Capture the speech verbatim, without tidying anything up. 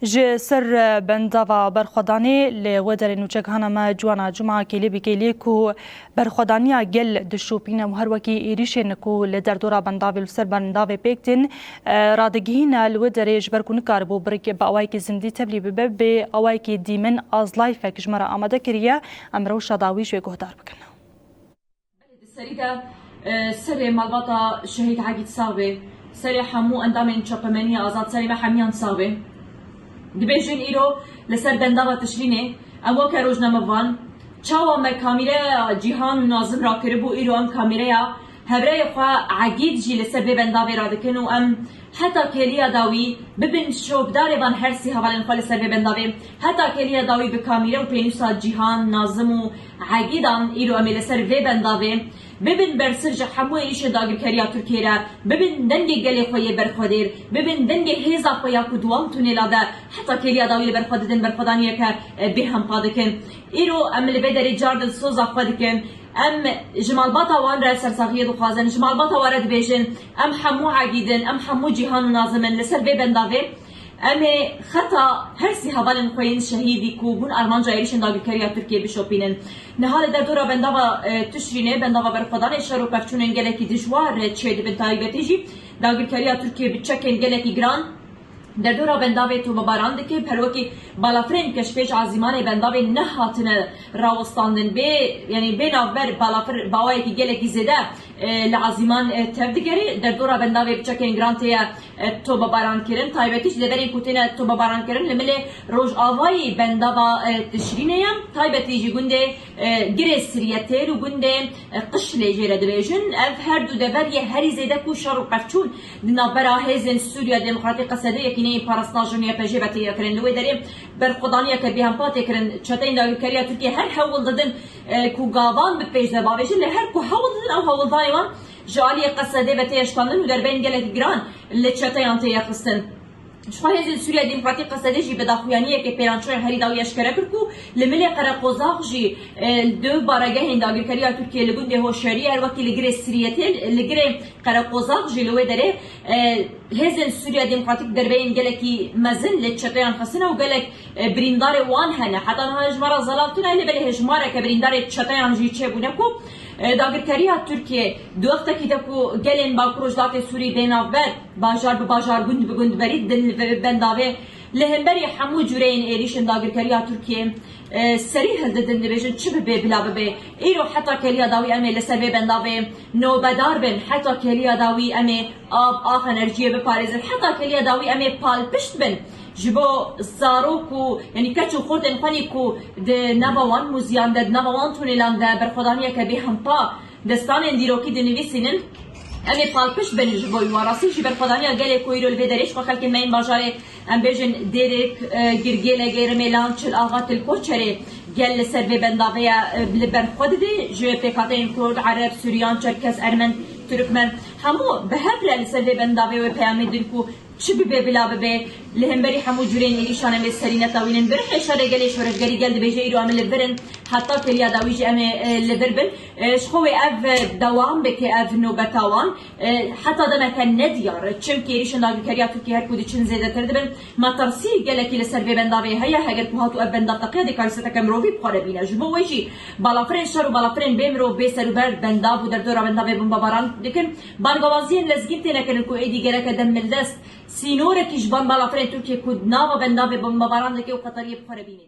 Ji ser bendava berxwedanê li wê derê nûçegihana me Ciwana Cuma kêlî bi kêlî ku berxwedaniya gel dişopîne û her wekî êrîşên ku li derdora bendavê li ser bendavê pêk tên, e, radigihîne li wê derê ji ber ku nikaribû bi awayekî zindî tevlî bibe, bi awayekî dîmin azlayfek ji me re amade kiriye. Em rewşa dawî ji wê guhdar bikin. Belê di serî de, e, serê malbata şehîd Egîd sax be, serê hemû endamên çapemeniya azad, serê me hemiyan sax be. Dibêjin îro li ser bendava Tişrînê, em weke rojnamevan, çawa me kamîreya Cîhan û Nazim rakiribû, îro em kamîreya hevrêyê xwe Egîd jî li ser vê bendavê radikin û em heta kêliya dawî bibin şopdarê van her sî hevalên xwe li ser vê bendavê. Heta kêliya dawî bi kamîre û pênûsa Cîhan, Nazim û Egîdan îro em ê li ser vê bendavê bibin bersiv ji hemû êrîşên dagirkeriya Tirkiyê re, bibin dengê gelê xwe yê berxwedêr, bibin dengê hêza xwe ya ku di wan tunêla de heta kêliya dawî li ber xwe didin, berxwedaniyeke, e, bêhempa dikin. Îro em li vê derê car dilsoza xwe dikin. Em ji malbata wan re sersaxiyê dixwazin, ji malbata wan re dibêjin, em hemû Egîd in, em hemû Cîhan û Nazim in li ser vê bendavê. Em ê xeta her sî hevalên xwe yên şehîdî ku bûn armanca êrîşên dagirkeriya Tirkiyê bişopînin. Niha li derdora bendava, e, Tişrînê, bendava berxwedanê şer û pevçûnên gelekî dijwar, e, çêdibin, taybetî jî dagirkeriya Tirkiyê bi çekên gelekî giran derdora bendavê tomebaran dike, bi her wekî balafirên keşfê ji azîmanê bendavê nehatine rawestandin. Bê, yanî bê navber balafir bi awayekî gelekî zêde, e, li azîman, e, tev digere. Derdora bendavê bi çekên giran tê ye, e, tomebaran kirin. Taybetî ji deverên ku têne tomebaran kirin li milê rojavayî bendava, e, Tişrînê ye. Taybetî ji gundê, e, Girê Siriyetêl û gundê, e, Qişlê jê re dibêjin. Ev her du dever yê herî zêde ku şer û pevçûn di navbera hêzên Sûriya Demokratîk, Qesedê, Yekîneyên Parastina Jinû, Y P J, ve tê kirin. Li wê derê berxwedaniyeke bêhempa tê kirin. Çeteyên dagirkeriya Tirkiyê her hewl didin, e, ku gavan bi pêş de bavêjin, lê her ku hewl didin, ew hewldanê wan ji aliyê Qesedê ve tê şikandin û derbeyên gelek giran li çeteyan tê yexistin. Jixwe hêzên Sûriya Demokratîk, Qesedê jî bi daxuyaniyeke pêrançoya herî dawî eşkere kir ku li milê Qereqozax jî, e, du baregehên dagirkeriya Tirkiyê li gundê Hoşerî, her wekî li Girê Siriyetê, li Girê Qereqozax jî li wê derê, e, hêzên Sûriya Demokratîk derbeyên gelekî mezin li çeteyan xistine û gelek, e, birîndarê wan hene. Heta niha hejmara zelal tune, lê belê hejmareke birîndarê çeteyan jî çêbûne ku, e, dagirkeriya Tirkiyê di wextekî de ku gelên Bakur Rojhilatê Sûrî bê navber, bajar bi bajar, gund bi gund berî didin li vê bendavê. Li hemberî hemû cûreyên êrîşên dagirkeriya Tirkiyê, e, serî hildidin, dibêjin çi bibe bila bibe. Îro heta kêliya dawî em ê li ser vê bendavê nobedar bin. Heta kêliya dawî em ê av, ax, enerjiyê biparêzin. Heta kêliya dawî em ê palpişt bin ji bo zarok û, yanî keç û xortên xwe nî ku di nava wan mûziyan de, di nava wan tunêlan de berxwedaniyeke bêhempa di stranên dîrokî dinivîsînin. Em ê palpiş bin ji bo wî. Rastî jî berxwedaniya gelê ku îro li vê derê ji xwe xelkên me yên bajarê, em bêjin Dêrik, e, Girgêlekê, Rimêlan, Çil Axa, Til Koçerê gel li ser vê bendavê ye, e, li ber xwe didê. Ji pêkhateyên Kurd, Ereb, Suryan, Çerkes, Ermen, Turkmen hemû bi hev re li ser vê bendavê wê peyamê din ku çi bibe bila bibe, li hemberî hemû cûrên êrîşan em ê serî netewînin. Bi rihê şerê gelê şoreşgerî gel dibêje îro em ê li vir in, heta kêliya dawî jî em ê, e, li vir bin. E, ji xwe wê ev, e, dewam bike, ev nobeta wan, e, heta demeke nediyar. Çimkî êrîşên dagirkeriya Tirkiyê her ku diçin zêdetir dibin. Metirsî gelekî li ser vê bendavê heye. Heger ku hat û ev bendav teqiya, dê karîseteke mirovî bi xwe re bîne. Ji bo wê jî balafirên şer û balafirên bê mirov, bê serûber bendav û derdora bendavê bombebaran dikin. Bangawaziyên lezgîn têne kirin ku êdî gereke dem mildest sînorekî ji van balafirên Tirkiyê ku di nava bendavê bombebaran dike û xeteriyê bi xwe re bîne.